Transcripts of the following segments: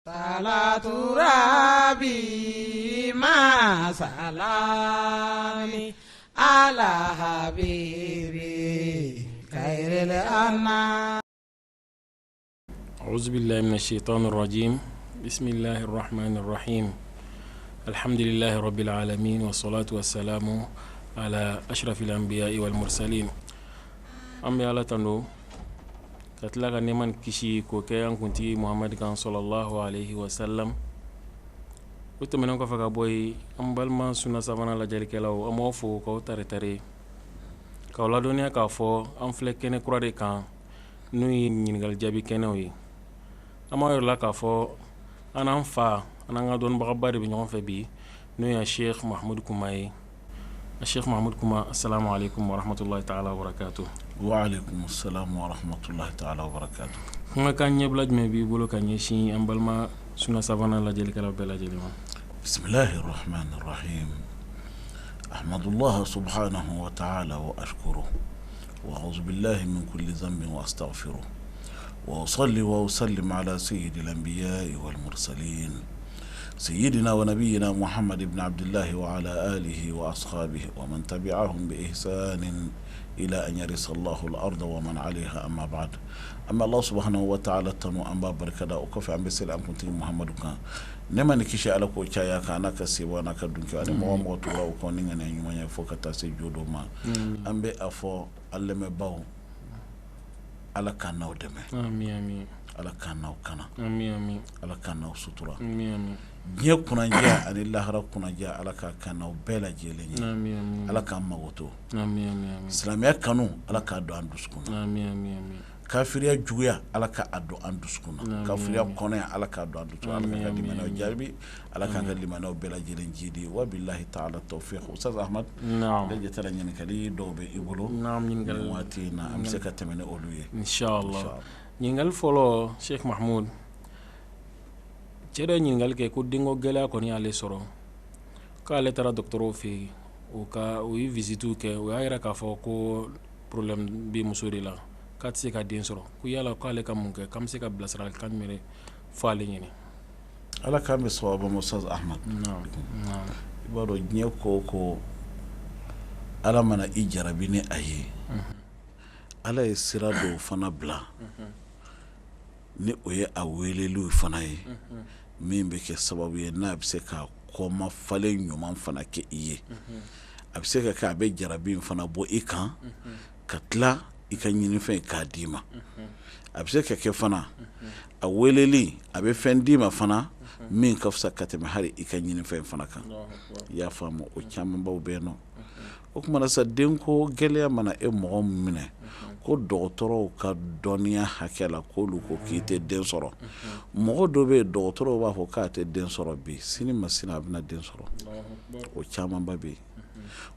Salatu rabi ma salami ala habibi khairil anam. أعوذ بالله من الشيطان الرجيم بسم الله الرحمن الرحيم الحمد لله رب العالمين والصلاة والسلام على أشرف الأنبياء والمرسلين An bɛ Ala tando ka tila ka nɛɛma ni kisi k'o kɛ an kuntigi Muhamadu kan salalahu alehi wasalam. O tɛmɛnen kɔfɛ ka bɔ yen, an balima Suna Savana lajɛlikɛlaw, an b'aw fo k'aw taritari, k'aw ladɔnniya k'a fɔ an filɛ kɛnɛ kura de kan, n'o ye ɲininkali jaabi kɛnɛw ye. An b'a yira la k'a fɔ an n'an fa, an n'an ka dɔnnibagaba de bɛ ɲɔgɔn fɛ bi, n'o ye Sɛki Mahamudu Kuma ye. Sheikh Mahmud Kuma, assalamu alaikum wa rahmatullahi ta'ala wa barakatuh. Wa alaikum assalam wa rahmatullahi ta'ala wa barakatuh. Kumakan ɲɛbila jumɛn b'i bolo ka ɲɛsin an balima Suna Savana lajɛlikɛlaw bɛɛ lajɛlen ma? Bismillahir rahmanir rahim. Ahmadullah subhanahu wa ta'ala wa ashkuru wa a'udhu billahi min kulli dhanbin wa astaghfiruh wa usalli wa usallim ala sayyidil anbiya'i wal mursalin. Sayyidina wa nabiyina Muhammad ibn Abdillahi wa ala alihi wa ashabihi wa man tabi'ahum bi ihsanin ila an yarisa Allahu al-arda wa man 'alayha amma ba'd. An bɛ Alahu subahanahu wa ta'ala tanu, an b'a barikada. O kɔfɛ, an bɛ seli an kuntigi Muhamadu kan, nɛɛma ni kisi Ala k'o caya a kan, a n'a ka sebaw n'a ka dunkew ani mɔgɔ o mɔgɔ tugura u kɔ ni ŋaniya ɲuman ye fo ka taa se jɔ don ma. An bɛ a fɔ an lamɛnbaaw, Ala k'an n'aw dɛmɛ, Ala k'an n'aw kana, Ala k'an n'aw sutura, diɲɛ kunnadiya ani lahara kunnadiya, Ala k'a k'an n'aw bɛɛ lajɛlen ye. Ala k'an mago to silamɛya kanu, Ala k'a don an dusukun na. Kafiriya juguya, Ala k'a don an dusukun na. Kafiriya kɔnɔya, Ala k'a don an dusukun na. Ala k'an ka limaniyaw jaabi, Ala k'an ka limaniyaw bɛɛ lajɛlen jidi. Wa billahi ta'ala tawfiq. Ustaz Ahmad, ne jate la ɲininkali dɔw bɛ i bolo nin waati in na, an bɛ se ka tɛmɛ ni olu ye. Inshallah. Ɲininkali fɔlɔ, Sheikh Mahmud, cɛ dɔ ye ɲininkali kɛ ko denko gɛlɛya kɔni y'ale sɔrɔ, k'ale taara dɔgɔtɔrɔw fɛ yen, u ka u ye visitew kɛ, u y'a jira k'a fɔ ko problème bɛ muso de la, k'a tɛ se ka den sɔrɔ, ko yala k'ale ka mun kɛ, k'an bɛ se ka bilasiralikan jumɛn fɔ ale ɲɛna? Ala k'an bɛ sababu ma, Ustaz Ahmad. I b'a dɔn, diɲɛ ko o ko, Ala mana i jarabi ni a ye, Ala ye sira dɔw fana bila ni o ye a weleliw fana ye, min bɛ kɛ sababu ye n'a bɛ se ka kɔma falen ɲuman fana kɛ i ye. A bɛ se ka kɛ a bɛ jarabi in fana bɔ i kan ka tila i ka ɲinifɛn k'a d'i ma. A bɛ se ka kɛ fana a weleli a bɛ fɛn d'i ma fana min ka fisa ka tɛmɛ hali i ka ɲinifɛn fana kan. I y'a faamu, o camanbaw bɛ yen nɔ. O tuma na sa, denko gɛlɛya mana e mɔgɔ min minɛ, ko dɔgɔtɔrɔw ka dɔnniya hakɛ la, k'olu ko k'i tɛ den sɔrɔ, mɔgɔ dɔ bɛ yen, dɔgɔtɔrɔw b'a fɔ k'a tɛ den sɔrɔ bi, sini ma sini a bɛna den sɔrɔ. O camanba bɛ yen.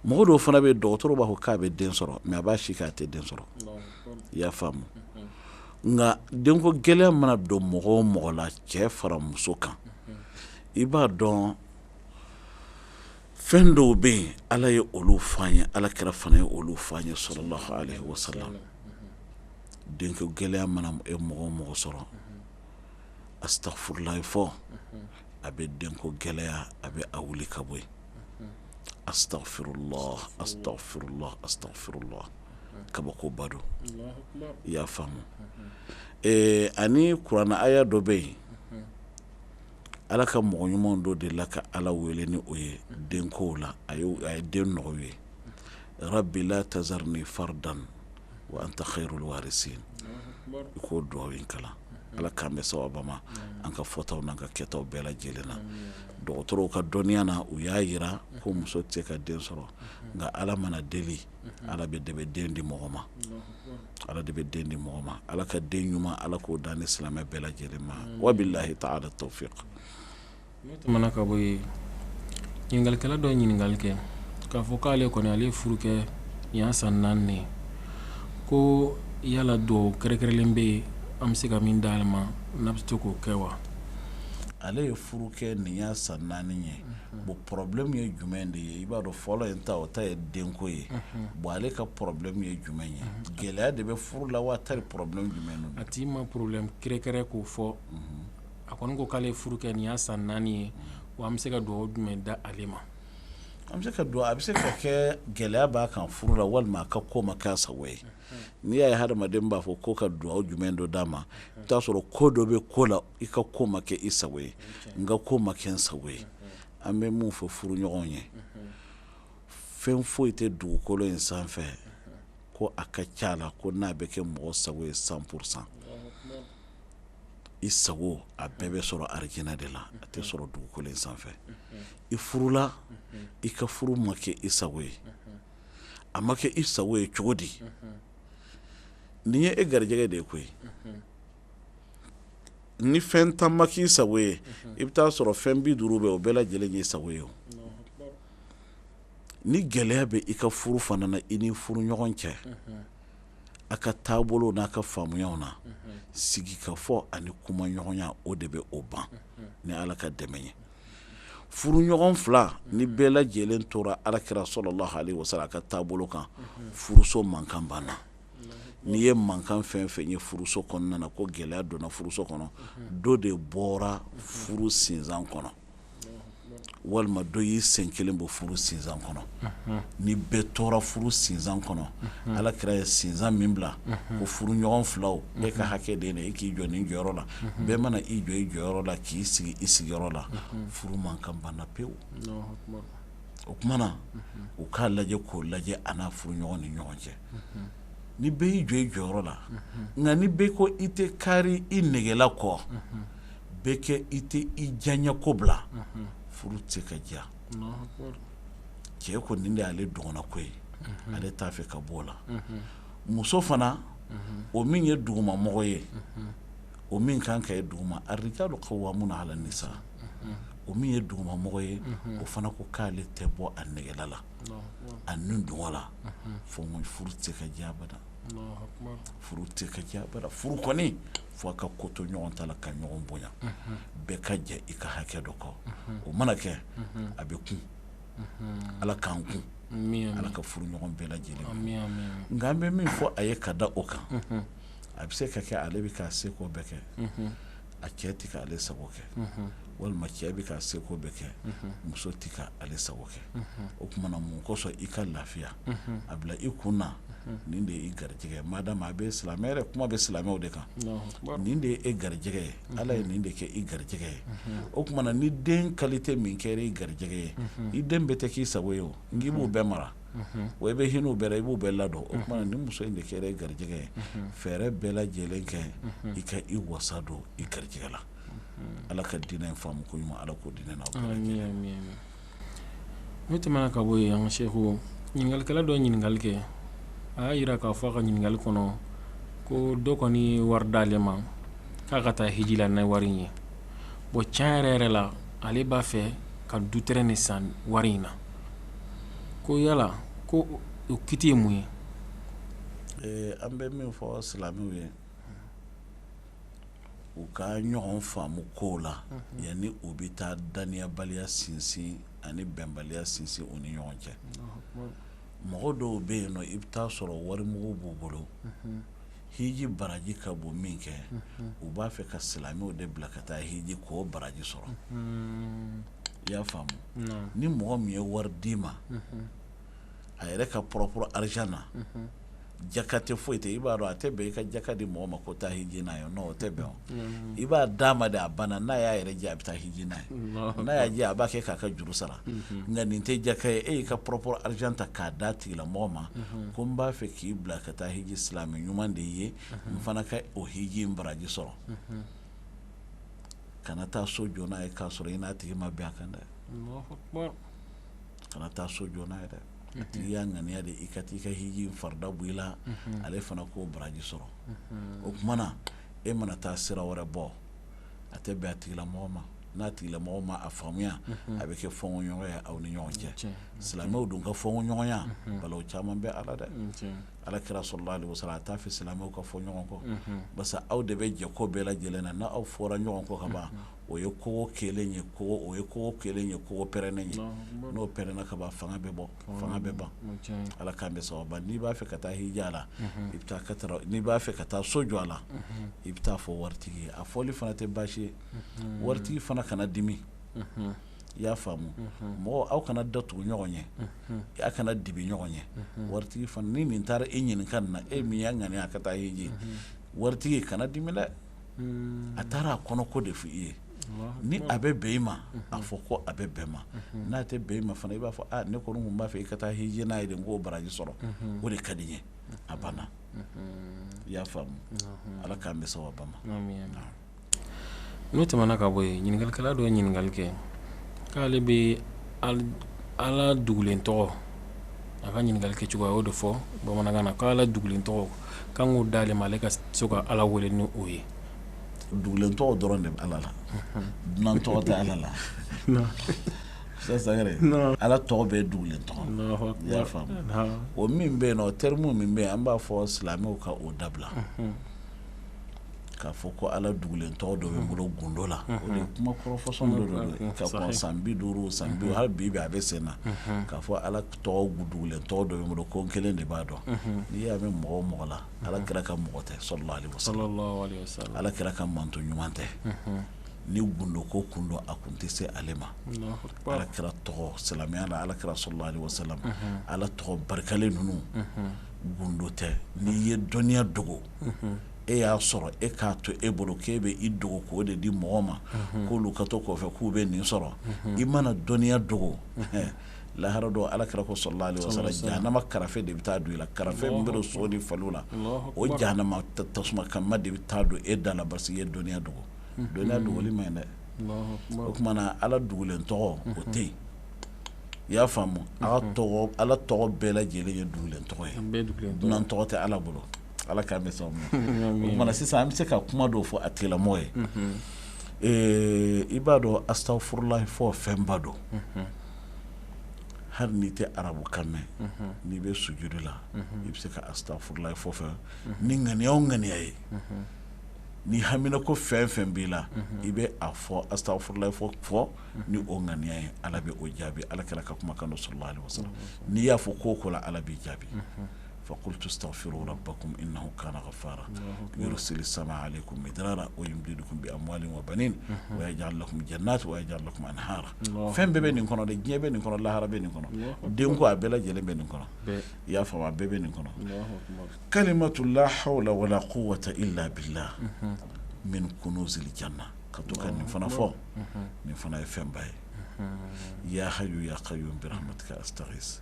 Mɔgɔ dɔw fana bɛ yen, dɔgɔtɔrɔw b'a fɔ k'a bɛ den sɔrɔ, mais a b'a si k'a tɛ den sɔrɔ. I y'a faamu. Nka denko gɛlɛya mana don mɔgɔ o mɔgɔ la, cɛ fara muso kan, i b'a dɔn, fɛn dɔw bɛ yen, Ala ye olu fɔ an ye, Ala kira fana ye olu fɔ an ye, salalahu alehi wasalam. Denko gɛlɛya mana e mɔgɔ o mɔgɔ sɔrɔ, astagfurulayi fɔ, a bɛ denko gɛlɛya, a bɛ a wuli ka bɔ yen. Astagfirullah, astagfirullah, astagfirullah, kabakoba don. I y'a faamu. Ani kuranɛ aya dɔ bɛ yen, Ala ka mɔgɔ ɲumanw dɔ de la ka Ala wele ni o ye denkow la, a ye den nɔgɔya u ye: rabbi la tazarni fardan wa anta khairul warisin. I k'o dugawu in kalan. Ala k'an bɛ sababa ma an ka fɔtaw n'an ka kɛtaw bɛɛ lajɛlen na. Dɔgɔtɔrɔw ka dɔnniya na, u y'a jira ko muso tɛ se ka den sɔrɔ, nka Ala mana deli, Ala bɛ de bɛ den di mɔgɔ ma. Ala de bɛ den di mɔgɔ ma. Ala ka den ɲuman, Ala k'o dan ni silamɛ bɛɛ lajɛlen ma. Wabilahi taala tawfiq. N'o tɛmɛna ka bɔ yen, ɲininkalikɛla dɔ ye ɲininkali kɛ k'a fɔ k'ale kɔni, ale ye furu kɛ nin y'a san 4 ye, ko yala dugawu kɛrɛnkɛrɛnlen bɛ yen an bɛ se ka min d'ale ma n'a bɛ se k'o kɛ wa? Ale ye furu kɛ nin y'a san 4 ye. Bon, problème ye jumɛn de ye? I b'a dɔn, fɔlɔ in ta, o ta ye denko ye. Bon, ale ka problème ye jumɛn ye? Gɛlɛya de bɛ furu la wa, tari problème jumɛn don? A tigi ma problème kɛrɛnkɛrɛn k'o fɔ. A kɔni ko k'ale furu kɛ nin y'a san 4 ye, wa an bɛ se ka dugawu jumɛn da ale ma? An bɛ se ka dugawu, a bɛ se ka kɛ gɛlɛya b'a kan furu la walima a ka ko ma k'a sago ye. N'i y'a ye hadamaden b'a fɔ ko ka dugawu jumɛn dɔ d'a ma, i bɛ t'a sɔrɔ ko dɔ bɛ ko la, i ka ko ma kɛ i sago ye, n ka ko ma kɛ n sago ye. An bɛ mun fɔ furu ɲɔgɔnw ye, fɛn foyi tɛ dugukolo in sanfɛ ko a ka ca la ko n'a bɛ kɛ mɔgɔ sago ye 100%. I sago a bɛɛ bɛ sɔrɔ arijinɛ de la, a tɛ sɔrɔ dugukolo in sanfɛ. I furula, i ka furu ma kɛ i sago ye, a ma kɛ i sago ye cogo di? Nin ye e garijɛgɛ de ye koyi. Ni fɛn 10 ma k'i sago ye, i bɛ taa sɔrɔ fɛn 50 bɛ, o bɛɛ lajɛlen y'i sago ye. O ni gɛlɛya bɛ i ka furu fana na, i ni furu ɲɔgɔn cɛ, a ka taabolo n'a ka faamuyaw na, sigi ka fɔ ani kuma ɲɔgɔnya, o de bɛ o ban ni Ala ka dɛmɛ ye. Furu ɲɔgɔn fila ni bɛɛ lajɛlen tora Ala kira sallallahu alaihi wasallam a ka taabolo kan, furuso mankan banna. N'i ye mankan fɛn fɛn ye furuso kɔnɔna na, ko gɛlɛya donna furuso kɔnɔ, dɔ de bɔra furu sinsan kɔnɔ walima dɔ y'i sen kelen bɔ furu sinsan kɔnɔ. Ni bɛɛ tora furu sinsan kɔnɔ, Ala kira ye sinsan min bila ko furu ɲɔgɔn filaw, e ka hakɛ de ye e k'i jɔ nin jɔyɔrɔ la, bɛɛ mana i jɔ i jɔyɔrɔ la, k'i sigi i sigiyɔrɔ la, furu mankan banna pewu. O tuma na u k'a lajɛ k'o lajɛ a n'a furu ɲɔgɔn ni ɲɔgɔn cɛ. Ni bɛɛ y'i jɔ i jɔyɔrɔ la, nka ni bɛɛ ko i tɛ kari i negela kɔ, bɛɛ kɛ i tɛ i diyaɲɛ ko bila, furu tɛ se ka diya. Cɛ ko nin de y'ale dɔgɔnna ko ye, ale t'a fɛ ka bɔ o la. Muso fana, o min ye dugumamɔgɔ ye, o min kan ka ye duguma, arrijalu qawwamuna ala nisa, o min ye dugumamɔgɔ ye, o fana ko k'ale tɛ bɔ a negela la, a ni dungɔ la, fo furu tɛ se ka diya abada. Furu tɛ ka diya abada. Furu kɔni fo a ka ko to ɲɔgɔn ta la, ka ɲɔgɔn bonya, bɛɛ ka jɛ i ka hakɛ dɔ kɔ. O mana kɛ, a bɛ kun. Ala k'an kun, Ala ka furu ɲɔgɔn bɛɛ lajɛlen. Nka an bɛ min fɔ a ye ka da o kan, a bɛ se ka kɛ ale bɛ k'a seko bɛɛ kɛ, a cɛ tɛ k'ale sago kɛ, walima cɛ bɛ k'a seko bɛɛ kɛ, muso tɛ k'ale sago kɛ. O tuma na mun kosɔn i ka lafiya a bila i kun na, nin de ye i garijɛgɛ. Madama a bɛ silamɛ yɛrɛ, kuma bɛ silamɛw de kan, nin de ye e garijɛgɛ ye, Ala ye nin de kɛ i garijɛgɛ ye. O tuma na ni den qualité min kɛra i garijɛgɛ ye, i den bɛɛ tɛ k'i sago ye, o nk'i b'u bɛɛ mara, wa i bɛ hinɛ u bɛɛ la, i b'u bɛɛ ladon. O tuma na ni muso in de kɛra i garijɛgɛ ye, fɛɛrɛ bɛɛ lajɛlen kɛ i ka i wasa don i garijɛgɛ la. Ala ka diinɛ in faamu ko ɲuman, Ala k'o di ne n'aw bɛɛ lajɛlen. N'o tɛmɛna ka bɔ yen, an ka seku, ɲininkalikɛla dɔ ye ɲininkali kɛ. A y'a jira k'a fɔ a ka ɲininkali kɔnɔ ko dɔ kɔni ye wari d'ale ma k'a ka taa hiji la n'a wari in ye. Bon, tiɲɛ yɛrɛ yɛrɛ la, ale b'a fɛ ka dutɛrɛn de san wari in na. Ko yala ko o kiti ye mun ye? An bɛ min fɔ silamɛw ye, u ka ɲɔgɔn faamu kow la yanni u bɛ taa daniyabaliya sinsin ani bɛnbaliya sinsin u ni ɲɔgɔn cɛ. Mɔgɔ dɔw bɛ yen nɔ, i bɛ taa sɔrɔ warimugu b'u bolo, hiji baraji ka bon min kɛ, u b'a fɛ ka silamɛw de bila ka taa hiji k'o baraji sɔrɔ. I y'a faamu? Ni mɔgɔ min ye wari d'i ma a yɛrɛ ka propre argent na, jaka tɛ foyi tɛ, i b'a dɔn a tɛ bɛn i ka jaka di mɔgɔ ma ko taa hiji n'a ye. Non, o tɛ bɛn. I b'a d'a ma de, a banna. N'a y'a yɛrɛ diya, a bɛ taa hiji n'a ye. N'a y'a diya, a b'a kɛ k'a ka juru sara. Nka nin tɛ jaka ye. E y'i ka propre argent ta k'a d'a tigilamɔgɔ ma ko n b'a fɛ k'i bila ka taa hiji, silamɛ ɲuman de ye, n fana ka o hiji in baraji sɔrɔ. Kana taa so jɔ n'a ye k'a sɔrɔ i n'a tigi ma bɛn a kan dɛ. Kana taa so jɔ n'a ye dɛ. A tigi y'a ŋaniya de i ka taa i ka hiji farida bɔ i la, ale fana k'o baraji sɔrɔ. O tuma na e mana taa sira wɛrɛ bɔ, a tɛ bɛn a tigilamɔgɔ ma. N'a tigilamɔgɔ ma a faamuya, a bɛ kɛ fɔnkɔɲɔgɔnya ye aw ni ɲɔgɔn cɛ. Silamɛw dun ka fɔnkɔɲɔgɔnya, balawu caman bɛ a la dɛ. Ala kira sallallahu alaihi wasallam a t'a fɛ silamɛw ka fɔ ɲɔgɔn kɔ, parce que aw de bɛ jɛ ko bɛɛ lajɛlen na. N'aw fɔra ɲɔgɔn kɔ ka ban, o O ye kogo kelen ye, o ye kogo kelen ye, kogo pɛrɛnnen ye. N'o pɛrɛnna ka ban, fanga bɛ bɔ, fanga bɛ ban. Ala k'an bɛ sababa. N'i b'a fɛ ka taa hija la, i bɛ taa ka n'i b'a fɛ ka taa so jɔ a la, i bɛ taa fɔ waritigi ye. A fɔli fana tɛ baasi ye. Waritigi fana kana dimi. I y'a faamu? Mɔgɔ, aw kana da tugu ɲɔgɔn ye, a kana dibi ɲɔgɔn ye. Waritigi fana, ni nin taara e ɲininka nin na, e min y'a ŋaniya ka taa hiji, waritigi kana dimi dɛ. A taara a kɔnɔ ko de fɔ i ye. Ni a bɛ bɛn i ma, a fɔ ko a bɛ bɛn ma. N'a tɛ bɛn i ma fana, i b'a fɔ aa, ne kɔni tun b'a fɛ i ka taa hiji n'a ye de, n k'o baraji sɔrɔ, o de ka di n ye. A banna. I y'a faamu? Ala k'an bɛ sababa ma. N'o tɛmɛna ka bɔ yen, ɲininkalikɛla dɔ ye ɲininkali kɛ k'ale bɛ Ala dugulen tɔgɔ, a ka ɲininkali kɛ cogo a y'o de fɔ bamanankan na, k'Ala dugulen tɔgɔ k'an k'o d'ale ma, ale ka se ka Ala wele ni o ye. Dugulen tɔgɔ dɔrɔn de bɛ Ala la, dunan tɔgɔ tɛ Ala la. Sangare, Ala tɔgɔ bɛɛ ye dugulen tɔgɔ. I y'a faamu? O min bɛ yen nɔ, terme min bɛ yen, an b'a fɔ silamɛw ka o dabila. K'a fɔ ko Ala dugulen tɔgɔ dɔ bɛ n bolo gundo la, o de ye kuma kɔrɔ façon dɔ don ka kɔn san 50, san bi, hali bi a bɛ sen na, k'a fɔ Ala tɔgɔ dugulen tɔgɔ dɔ bɛ n bolo ko n kelen de b'a dɔn. N'i y'a mɛn mɔgɔ o mɔgɔ la, Ala kira ka mɔgɔ tɛ, sallallahu alaihi wasallam, Ala kira ka manto ɲuman tɛ. Ni gundo ko kun don, a kun tɛ se ale ma. Ala kira tɔgɔ silamɛya la, Ala kira sallallahu alaihi wasallam, Ala tɔgɔ barikalen ninnu, gundo tɛ. N'i ye dɔnniya dogo, e y'a sɔrɔ, e k'a to e bolo k'e bɛ i dogo k'o de di mɔgɔ ma, k'olu ka to kɔfɛ k'u bɛ nin sɔrɔ. I mana dɔnniya dogo, lahara don, Ala kira ko sallallahu alaihi wasallam, jahanama karafe de bɛ taa don i la. Karafe min bɛ don so ni faliw la, o jahanama tasuma kanma de bɛ taa don e da la, parce que i ye dɔnniya dogo. Dɔnniya dogoli man ɲi dɛ. O tuma na, Ala dugulen tɔgɔ, o tɛ yen. I y'a faamu? Ala tɔgɔ bɛɛ lajɛlen ye dugulen tɔgɔ ye, dunan tɔgɔ tɛ Ala bolo. Ala k'an bɛ sababu ma. O tuma na sisan, an bɛ se ka kuma dɔw fɔ a tigilamɔgɔ ye. I b'a dɔn, astagfurulahi fɔ fɛnba don. Hali n'i tɛ arabukan mɛn, n'i bɛ sujudu la, i bɛ se ka astagfurulahi fɔ fɛ ni ŋaniya o ŋaniya ye. Ni hamina ko fɛn fɛn b'i la, i bɛ a fɔ astagfurulahi fɔ ni o ŋaniya ye, Ala bɛ o jaabi. Ala kira ka kumakan don, sallallahu alaihi wasallam. N'i y'a fɔ ko o ko la, Ala b'i jaabi. فقلت استغفروا ربكم إنه كان غفارا يرسل السماء عليكم مدرارا ويمددكم بأموال وبنين ويجعل لكم جنات ويجعل لكم أنهارا. Fɛn bɛɛ bɛ nin kɔnɔ dɛ. Diɲɛ bɛ nin kɔnɔ, lahara bɛ nin kɔnɔ, denko a bɛɛ lajɛlen bɛ nin kɔnɔ. I y'a faamu? A bɛɛ bɛ nin kɔnɔ. كلمة لا حول ولا قوة إلا بالله من كنوز الجنة. Ka to ka nin fana fɔ, nin fana ye fɛnba ye. يا حي يا قيوم برحمتك أستغيث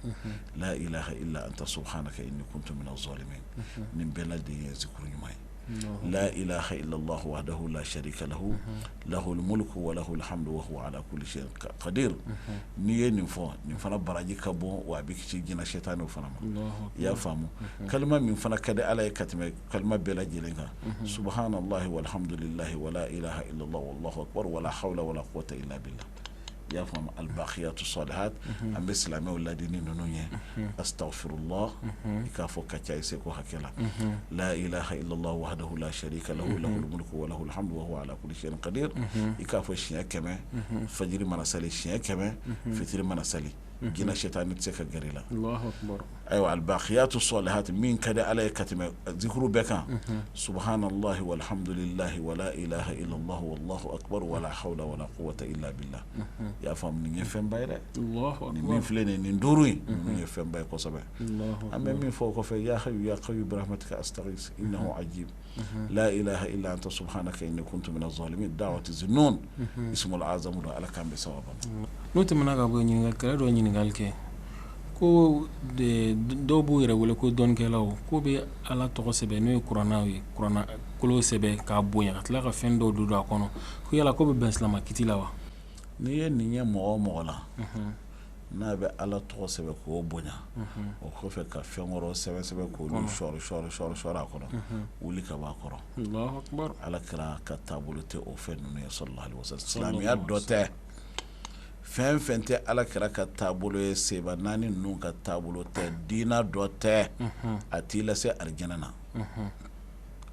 لا إله إلا أنت سبحانك إني كنت من الظالمين. Nin bɛɛ lajɛlen ye zikuru ɲuman ye. لا إله إلا الله وحده لا شريك له له الملك وله الحمد وهو على كل شيء قدير. N'i ye nin fɔ, nin fana baraji ka bon, wa a bɛ kisi jinɛ sɛtanɛw fana ma. I y'a faamu? Kalima min fana ka di Ala ye ka tɛmɛ kalima bɛɛ lajɛlen kan, سبحان الله والحمد لله ولا إله إلا الله والله أكبر ولا حول ولا قوة إلا بالله. I y'a faamu? الباقيات الصالحات. An bɛ silamɛw ladi ni ninnu ye. أستغفر الله, i k'a fɔ ka ca i seko hakɛ la. لا إله إلا الله وحده لا شريك له له الملك وله الحمد وهو على كل شيء قدير. I k'a fɔ siɲɛ 100 fajiri mana sali, siɲɛ 100 fitiri mana sali, jinɛ sɛtanɛ tɛ se ka gɛrɛ i la. Ayiwa, الباقيات الصالحات min ka di Ala ye ka tɛmɛ zikuru bɛɛ kan, سبحان الله والحمد لله ولا إله إلا الله والله أكبر ولا حول ولا قوة إلا بالله. I y'a faamu? Nin ye fɛnba ye dɛ. Nin min filɛ nin ye, nin duuru in, ninnu ye fɛnba ye kosɛbɛ. An bɛ min fɔ o kɔfɛ, يا حي يا قيوم برحمتك أستغيث إنه عجيب لا إله إلا أنت سبحانك إني كنت من الظالمين. دعوة ذي النون، اسم الأعظم. Ala k'an bɛ sababa ma. N'o tɛmɛna ka bɔ yen, ɲininkalikɛla dɔ ye ɲininkali kɛ ko dɔw b'u yɛrɛ wele ko dɔnnikɛlaw, k'o bɛ Ala tɔgɔ sɛbɛn, n'o ye kuranɛ ye, kuranɛ kolo sɛbɛn k'a bonya, ka tila ka fɛn dɔw don a kɔnɔ, ko yala ko bɛ bɛn silamɛ kiti la wa? N'i ye nin ye mɔgɔ o mɔgɔ la, n'a bɛ Ala tɔgɔ sɛbɛn k'o bonya, o kɔfɛ ka fɛn wɛrɛw sɛbɛn sɛbɛn k'olu sɔri sɔri sɔri sɔri a kɔnɔ, wuli ka bɔ a kɔrɔ. Ala kira ka taabolo tɛ o fɛn ninnu ye, صلى الله عليه وسلم. Silamɛya dɔ tɛ. Fɛn fɛn tɛ Ala kira ka taabolo ye, seba naani ninnu ka taabolo tɛ, diina dɔ tɛ, a t'i lase arijɛnɛ na.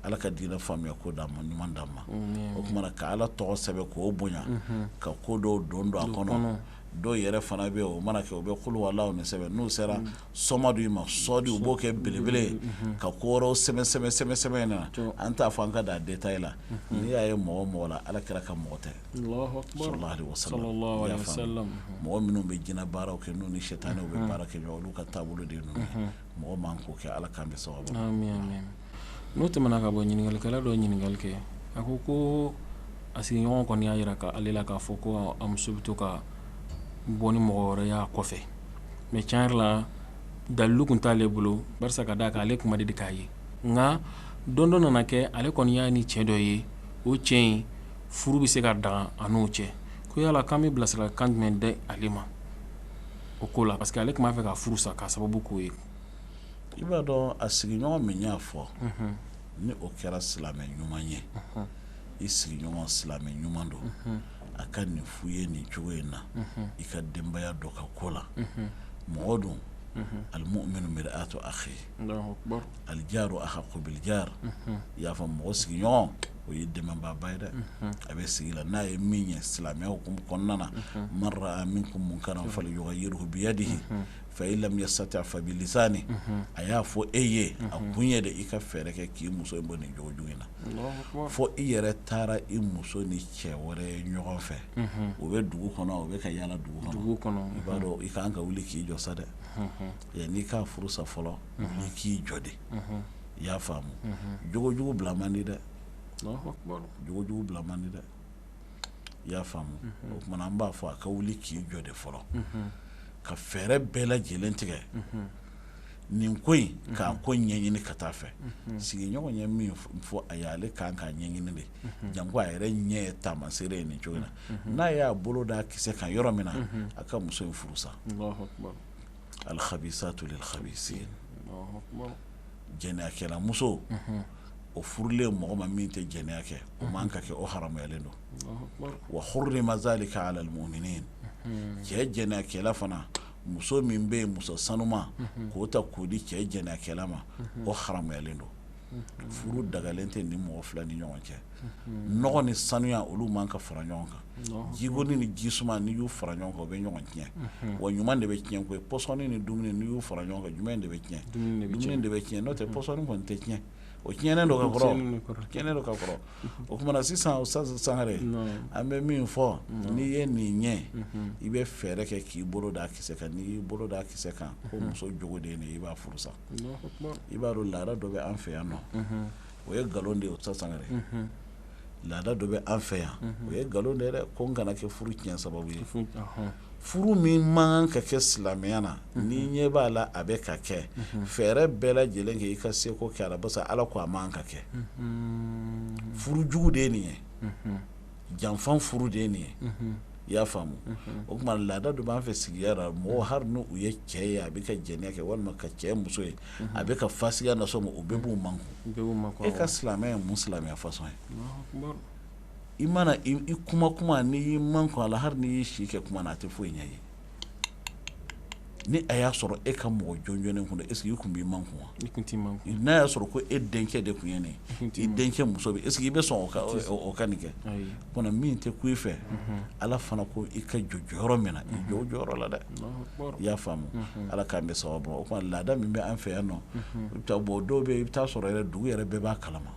Ala ka diinɛ faamuya ko d'an ma, ɲuman d'an ma. O tuma na ka Ala tɔgɔ sɛbɛn k'o bonya, ka ko dɔw don don a kɔnɔ. Dɔw yɛrɛ fana bɛ yen, o mana kɛ, u bɛ kuluwalahu nin sɛbɛn. N'u sera sɔmadu in ma, sɔdi, u b'o kɛ belebele ye ka ko wɛrɛw sɛbɛn sɛbɛn sɛbɛn sɛbɛn in na. An t'a fɔ an ka da détail la. N'i y'a ye mɔgɔ mɔgɔ la, Ala kira ka mɔgɔ tɛ, sallallahu alaihi wasallam. Mɔgɔ minnu bɛ jinɛ baaraw kɛ, n'u ni sitanɛw bɛ baara kɛ ɲɔgɔn, olu ka taabolo de ye ninnu ye. Mɔgɔ man k'o kɛ. Ala k'an bɛ sababu. N'o tɛmɛna ka bɔ, ɲininkalikɛla dɔ ɲininkali kɛ, a ko ko a sigiɲɔgɔn kɔni y'a jira ale la k'a fɔ ko a muso bɛ to ka bɔ ni mɔgɔ wɛrɛ y'a kɔfɛ, mais tiɲɛ yɛrɛ la, dalilu tun t'ale bolo, barisa ka d'a kan ale tun ma deli k'a ye. Nka don dɔ nana kɛ, ale kɔni y'a ni cɛ dɔ ye, o cɛ in furu bɛ se ka daga a n'o cɛ. Ko yala k'an bɛ bilasiralikan jumɛn di ale ma o ko la? Parce que ale tun b'a fɛ ka furu sa k'a sababu k'o ye. I b'a dɔn, a sigiɲɔgɔn min y'a fɔ, ni o kɛra silamɛ ɲuman ye, i sigiɲɔgɔn silamɛ ɲuman don, a ka nin f'u ye nin cogo in na, i ka denbaya dɔ ka ko la. Mɔgɔ dun, al-mu'minu mir'atu akhi, al-jaru ahaqqu bil-jar. I y'a fɔ, mɔgɔ sigiɲɔgɔn, o ye dɛmɛbaaba ye dɛ. A bɛ sigi la, n'a ye min ye silamɛya hukumu kɔnɔna na, man ra'a minkum munkaran falyughayyirhu biyadihi fa in lam yastati' fa bilisani. A y'a fɔ e ye, a kun ye de i ka fɛɛrɛ kɛ k'i muso in bɔ nin jogo jugu in na. Fo i yɛrɛ taara i muso ni cɛ wɛrɛ ye ɲɔgɔn fɛ, u bɛ dugu kɔnɔ, u bɛ ka yaala dugu kɔnɔ, i b'a dɔn, i ka kan ka wuli k'i jɔ sa dɛ. Yanni k'a furu sa fɔlɔ, wuli k'i jɔ de. I y'a faamu, jogojugu bila man di dɛ, jogojugu bila man di dɛ. I y'a faamu? O tuma an b'a fɔ a ka wuli k'i jɔ de fɔlɔ, ka fɛɛrɛ bɛɛ lajɛlen tigɛ nin ko in k'a ko ɲɛɲini ka taa fɛ. Sigiɲɔgɔn ye min fɔ a ye, ale kan k'a ɲɛɲini de, janko a yɛrɛ ɲɛ ye taamasere ye nin cogo in na. N'a y'a bolo da kisɛ kan yɔrɔ min na, a ka muso in furu sa. Al-khabisatu lil-khabisin. Jɛnɛyakɛla muso, o furulen mɔgɔ ma min tɛ jɛnɛya kɛ, o man ka kɛ, o haramuyalen don. Wa hurrima zalika ala al-mu'minin. Cɛ jɛnɛyakɛla fana, muso min bɛ yen, muso sanuma, k'o ta k'o di cɛ jɛnɛyakɛla ma, o haramuyalen don. Furu dagalen tɛ ni mɔgɔ fila ni ɲɔgɔn cɛ. Nɔgɔ ni sanuya, olu man ka fara ɲɔgɔn kan. Jigoni ni jisuma, n'i y'u fara ɲɔgɔn kan, o bɛ ɲɔgɔn tiɲɛ. Wa ɲuman de bɛ tiɲɛ koyi. Pɔsɔni ni dumuni, n'i y'u fara ɲɔgɔn kan, jumɛn de bɛ tiɲɛ? Dumuni de bɛ tiɲɛ. N'o tɛ, pɔsɔni kɔni tɛ tiɲɛ, o tiɲɛnen don ka kɔrɔ, tiɲɛnen don ka kɔrɔ. O tuma na sisan, Ustaz Sangare, an bɛ min fɔ, n'i ye nin ɲɛ, i bɛ fɛɛrɛ kɛ k'i bolo da kisɛ kan. N'i y'i bolo da kisɛ kan ko muso jogo de ye nin ye, i b'a furu sa. I b'a dɔn, laada dɔ bɛ an fɛ yan nɔ, o ye nkalon de ye. Ustaz Sangare, laada dɔ bɛ an fɛ yan, o ye nkalon de ye dɛ, ko n kana kɛ furu tiɲɛ sababu ye. Furu min man kan ka kɛ silamɛya na, ni ɲɛ b'a la a bɛ ka kɛ, fɛɛrɛ bɛɛ lajɛlen kɛ i ka seko kɛ a la, barisa Ala ko a man ka kɛ. Furu jugu de ye nin ye, janfan furu de ye nin ye. I y'a faamu? O tuma, laada dɔ b'an fɛ sigiya la, mɔgɔ hali n'u ye cɛ ye a bɛ ka jɛnɛya kɛ, walima ka cɛ muso ye a bɛ ka fasiya nasɔn ma, o bɛɛ b'u mankun. E ka silamɛya ye mun silamɛya façon ye? I mana i kuma kuma, n'i y'i mankun a la, hali n'i y'i si kɛ kuma na, a tɛ foyi ɲɛ ye. Ni a y'a sɔrɔ e ka mɔgɔ jɔnjɔnnen kun don, est ce que i kun b'i mankun wa? N'a y'a sɔrɔ ko e denkɛ de kun ye nin ye, i denkɛ muso bɛ, est ce que i bɛ sɔn o ka nin kɛ? Kɔnɔ min tɛ ku i fɛ, Ala fana ko i ka jɔ jɔyɔrɔ min na, i jɔ o jɔyɔrɔ la dɛ. I y'a faamu? Ala k'an bɛ sababu. O tuma, laada min bɛ an fɛ yan nɔ, i bɛ taa bɔn, dɔw bɛ yen, i bɛ taa sɔrɔ yɛrɛ dugu yɛrɛ bɛɛ b'a kalama,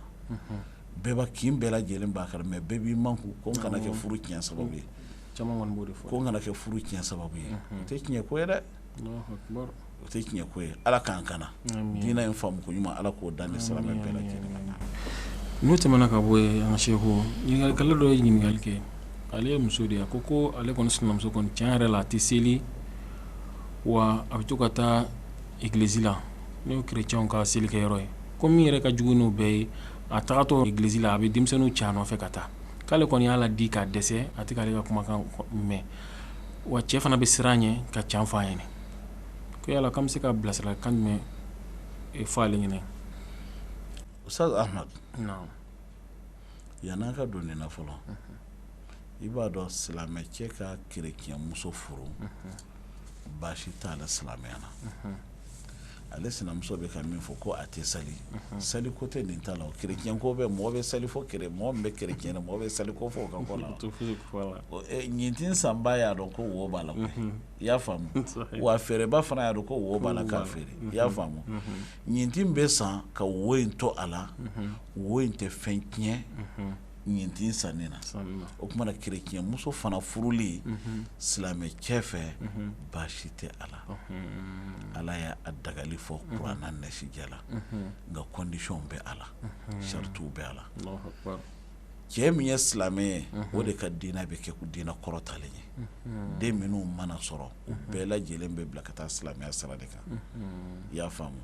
bɛɛ b'a kin bɛɛ lajɛlen b'a kalama, mais bɛɛ b'i mankun ko n kana kɛ furu tiɲɛ sababu ye. Ko n kana kɛ furu tiɲɛ sababu ye. O tɛ tiɲɛ ko ye dɛ, o tɛ tiɲɛ ko ye. Ala k'an kana diinɛ in faamu ko ɲuman, Ala k'o dan ni silamɛ bɛɛ lajɛlen ma. N'o tɛmɛna ka bɔ yen, an ka seku, ɲininkalikɛla dɔ ye ɲininkali kɛ. Ale ye muso de ye. A ko ko ale kɔni sinamuso kɔni, tiɲɛ yɛrɛ la, a tɛ seli, wa a bɛ to ka taa egilizi la, n'o ye kerecɛnw ka selikɛyɔrɔ ye. Ko min yɛrɛ ka jugu n'o bɛɛ ye, a tagatɔ egilizi la, a bɛ denmisɛnninw cɛ a nɔfɛ ka taa. K'ale kɔni y'a ladi k'a dɛsɛ, a tɛ k'ale ka kumakan mɛn, wa cɛ fana bɛ siran ɲɛ ka can fɔ a ɲɛna. Ko yala k'an bɛ se ka bilasiralikan jumɛn fɔ ale ɲɛna? Ustaz Ahmad, yan'an ka don nin na fɔlɔ, i b'a dɔn, silamɛ cɛ ka kerecɛn muso furu, baasi t'a la silamɛya na. Ale sinamuso bɛ ka min fɔ ko a tɛ sali, sali ko tɛ nin ta la, o chrétien ko bɛ mɔgɔ bɛ sali fɔ mɔgɔ min bɛ chrétien na, mɔgɔ bɛ sali ko fɔ o ka ko la. Ɲintin sanba y'a dɔn ko wo b'a la koyi, i y'a faamu, wa feereba fana y'a dɔn ko wo b'a la k'a feere, i y'a faamu. Ɲintin bɛ san ka wo in to a la, wo in tɛ fɛn tiɲɛ ɲintin sanni na. O tuma na chrétien muso fana furuli silamɛ cɛ fɛ, baasi tɛ a la. Ala y'a dagali fɔ kuranna nɛsijɛ la, nka condition bɛ a la, saritiw bɛ a la. Cɛ min ye silamɛ ye, o de ka diinɛ bɛ kɛ diinɛ kɔrɔtalen ye. Den minnu mana sɔrɔ, u bɛɛ lajɛlen bɛ bila ka taa silamɛya sira de kan, i y'a faamu.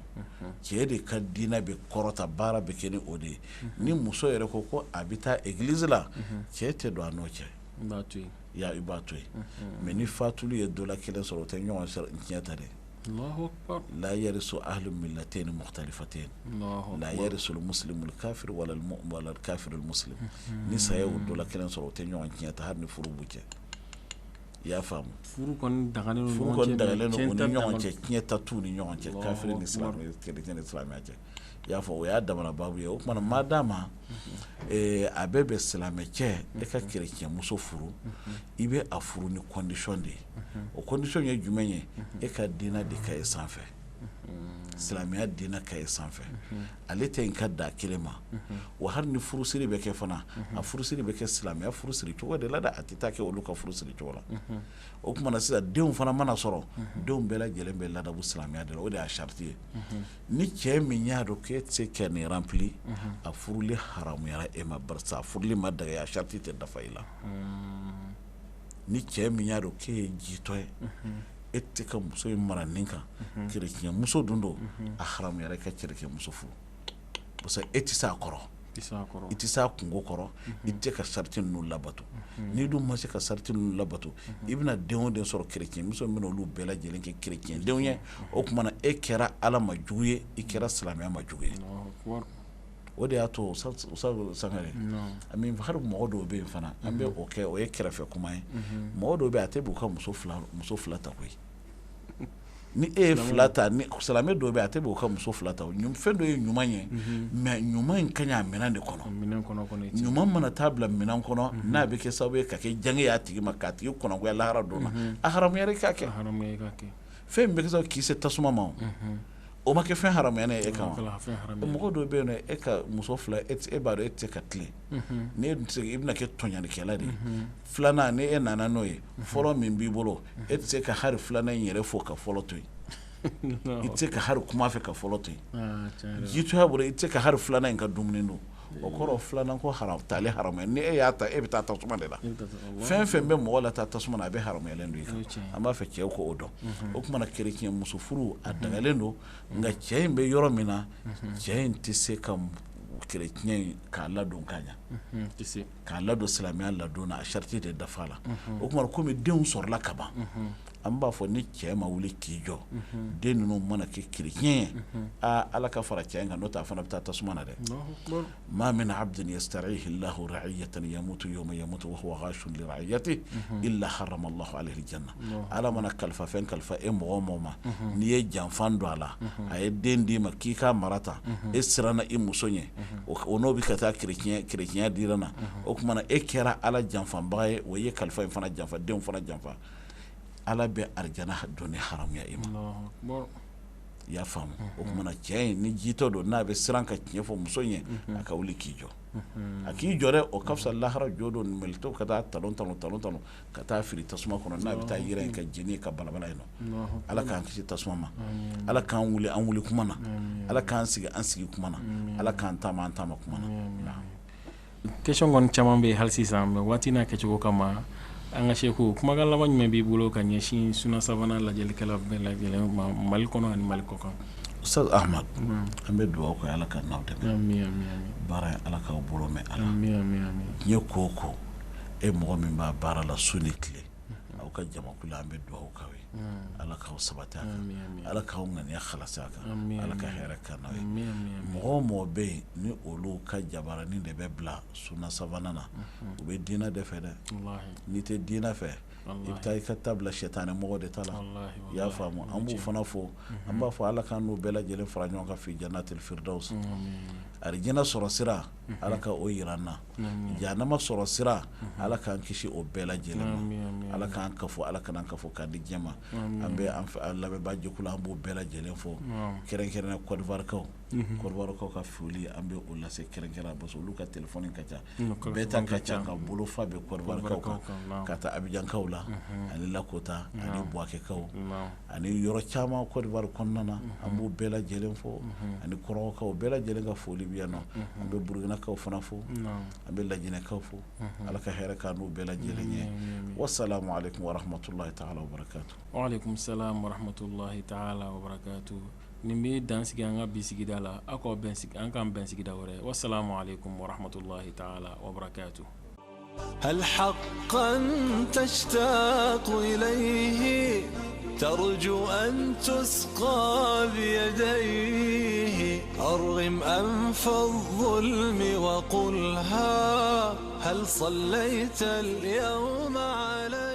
Cɛ de ka diinɛ bɛ kɔrɔta, baara bɛ kɛ ni o de ye. Ni muso yɛrɛ ko ko a bɛ taa église la, cɛ tɛ don a n'o cɛ, i b'a to yen. Mais ni fatuli ye dɔ la kelen sɔrɔ, o tɛ ɲɔgɔn tiɲɛ ta dɛ. لا يرث أهل ملتين مختلفتين لا يرث المسلم الكافر ولا الكافر المسلم. Ni saya y'o dɔ la kelen sɔrɔ, o tɛ ɲɔgɔn tiɲɛ ta, hali ni furu b'u cɛ, i y'a faamu. Furu kɔni dagalen Furu kɔni dagalen don u ni ɲɔgɔn cɛ, tiɲɛ ta t'u ni ɲɔgɔn cɛ, kafiri ni silamɛ, chrétien ni silamɛya cɛ, i y'a fɔ. O y'a damana baabu ye. O tuma na ma d'a ma a bɛ bɛn silamɛ cɛ e ka chrétien muso furu, i bɛ a furu ni condition de ye. O condition ye jumɛn ye? E ka diinɛ de ka ye sanfɛ, silamɛya diinɛ ka ye sanfɛ, ale tɛ in ka da kelen ma. Wa hali ni furusiri bɛ kɛ fana, a furusiri bɛ kɛ silamɛya furusiri cogo de la dɛ, a tɛ taa kɛ olu ka furusiri cogo la. O tuma na sisan, denw fana mana sɔrɔ, denw bɛɛ lajɛlen bɛ ladabu silamɛya de la. O de y'a sariti ye. Ni cɛ min y'a dɔn k'e tɛ se ka nin rempli, a furuli haramuyara e ma, barisa a furuli ma daga, a sariti tɛ dafa i la. Ni cɛ min y'a dɔn k'e ye jitɔ ye, e tɛ ka muso in mara nin kan, chrétien muso dun don, a haramuyara i ka chrétien muso furu, parce que e tɛ se a kɔrɔ, i tɛ se a kungo kɔrɔ, i tɛ ka sariti ninnu labato. N'i dun ma se ka sariti ninnu labato, i bɛna den o den sɔrɔ chrétien muso min, olu bɛɛ lajɛlen kɛ chrétien denw ye. O tuma na e kɛra Ala ma jugu ye, i kɛra silamɛya ma jugu ye. O de y'a to, Sangare, hali mɔgɔ dɔw bɛ yen fana, an bɛ o kɛ, o ye kɛrɛfɛ kuma ye, mɔgɔ dɔw bɛ yen, a tɛ b'u ka muso fila ta koyi. Ni e ye fila ta, ni silamɛ dɔw bɛ yen, a tɛ b'u ka muso fila ta. Fɛn dɔ ye ɲuman ye, mais ɲuman in ka ɲi a minɛn de kɔnɔ. Ɲuman mana taa bila minɛn kɔnɔ, n'a bɛ kɛ sababu ye ka kɛ jange y'a tigi ma, k'a tigi kɔnɔgoya lahara don na, a haramuyara i k'a kɛ. Fɛn min bɛ kɛ sababu k'i se tasuma ma, o ma kɛ fɛn haramuyalen ye e kama. Mɔgɔ dɔw bɛ yen nɔ, e ka muso fila, e b'a dɔn e tɛ se ka tilen, ni e tɛ se, i bɛna kɛ tɔɲɔlikɛla de ye. Filanan, ni e nana n'o ye, fɔlɔ min b'i bolo, e tɛ se ka hali filanan in yɛrɛ fo ka fɔlɔ to yen, i tɛ se ka hali kuma fɛ ka fɔlɔ to yen, jitoya bolo, i tɛ se ka hali filanan in ka dumuni dun. O kɔrɔ, filanan ko haram taale haramuya. Ni e y'a ta, e bɛ taa tasuma de la. Fɛn fɛn bɛ mɔgɔ la taa tasuma na, a bɛ haramuyalen don i kan. An b'a fɛ cɛw k'o dɔn. O tuma na chrétien muso furu, a dagalen don, nka cɛ in bɛ yɔrɔ min na, cɛ in tɛ se ka chrétien in k'a ladon ka ɲɛ, k'a ladon silamɛya ladon na, a sariti de dafa la. O tuma komi denw sɔrɔla ka ban, an b'a fɔ ni cɛ ma wuli k'i jɔ, den ninnu mana kɛ chrétien ye, aa, Ala ka fara cɛ in kan, n'o tɛ a fana bɛ taa tasuma na dɛ. ما من عبد يسترعيه الله رعية يموت يوم يموت وهو غاش لرعيته إلا حرم الله عليه الجنة. Ala mana kalifa fɛn kalifa e mɔgɔ o mɔgɔ ma, n'i ye janfan don a la, a ye den d'i ma k'i k'a mara tan, e siranna i muso ɲɛ, o n'o bɛ ka taa chrétien dira na, o tuma na e kɛra Ala janfanbaga ye, o ye kalifa in fana janfa, denw fana janfa, Ala bɛ arijana donni haramuya i ma, i y'a faamu. O tuma na cɛ in, ni jitɔ don, n'a bɛ siran ka tiɲɛ fɔ muso ɲɛ, a ka wuli k'i jɔ, a k'i jɔ dɛ, o ka fisa lahara jɔ don mɛlɛkɛw ka taa talon talon talon talon ka taa fili tasuma kɔnɔ, n'a bɛ taa yɛrɛ in ka jeni ka balabala yen nɔ. Ala k'an kisi tasuma ma. Ala k'an wuli an wuli kuma na. Ala k'an sigi an sigi kuma na. Ala k'an taama an taama kuma na. Question kɔni caman bɛ yen hali sisan, mais waati n'a kɛcogo kama, an ka seku, kumakan laban jumɛn b'i bolo ka ɲɛsin Suna Savana lajɛlikɛla bɛɛ lajɛlen ma, Mali kɔnɔ ani Mali kɔ kan? Ustaz Ahmad, an bɛ dugawu kɛ, Ala ka n'aw dɛmɛ. Ami, ami, ami. Baara in, Ala k'aw bolo mɛn a la. Ami, ami, ami. Diɲɛ ko o ko, e mɔgɔ min b'a baara la su ni tile, aw ka ka jamakulu an bɛ dugawu k'aw ye Ala k'aw sabati a kan Ala k'aw ŋaniya halasi a kan Ala ka hɛrɛ k'an n'aw ye mɔgɔ o mɔgɔ bɛ yen ni olu ka jabaranin de bɛ bila Suna Savana na u bɛ diinɛ de fɛ dɛ n'i tɛ diinɛ fɛ i bɛ taa i ka taa bila sitanɛ mɔgɔ de ta la i y'a faamu an b'u fana fo an b'a fɔ Ala k'an n'u bɛɛ lajɛlen fara ɲɔgɔn kan fi jannatil firdaus arijinɛ sɔrɔ sira Ala ka o jira an na jahanama sɔrɔ sira Ala k'an kisi o bɛɛ lajɛlen ma Ala k'an kafo Ala kana an kafo k'an di diɲɛ ma an bɛ an lamɛnbaa jɛkulu an b'o bɛɛ lajɛlen fo kɛrɛnkɛrɛnnen Côte d'Ivoire Côte d'Ivoire ka foli an bɛ o lase kɛrɛnkɛrɛn parce que olu ka téléphone ka ca bɛɛ ta ka ca nka bolofa bɛ Côte d'Ivoire kan ka taa Abidjankaw la ani Lakota ani Bouakékaw ani yɔrɔ caman Côte d'Ivoire kɔnɔna na an b'u bɛɛ lajɛlen fo ani Korhogokaw bɛɛ lajɛlen ka foli bɛ yan nɔ an bɛ Burukinakaw fana fo an bɛ Lajinɛkaw fo Ala ka hɛrɛ k'an n'u bɛɛ lajɛlen ye wasalamu aleykum warahmatulahi taala wabarakatu. Waaleykum salam warahmatulahi taala wabarakatu. Nin bɛ dan sigi an ka bi sigida la aw k'aw bɛn an k'an bɛn sigida wɛrɛ wasalamu aleykum warahmatulahi taala wabarakatu. هل حقا تشتاق إليه ترجو أن تسقى بيديه أرغم أنف الظلم وقلها هل صليت اليوم عليه.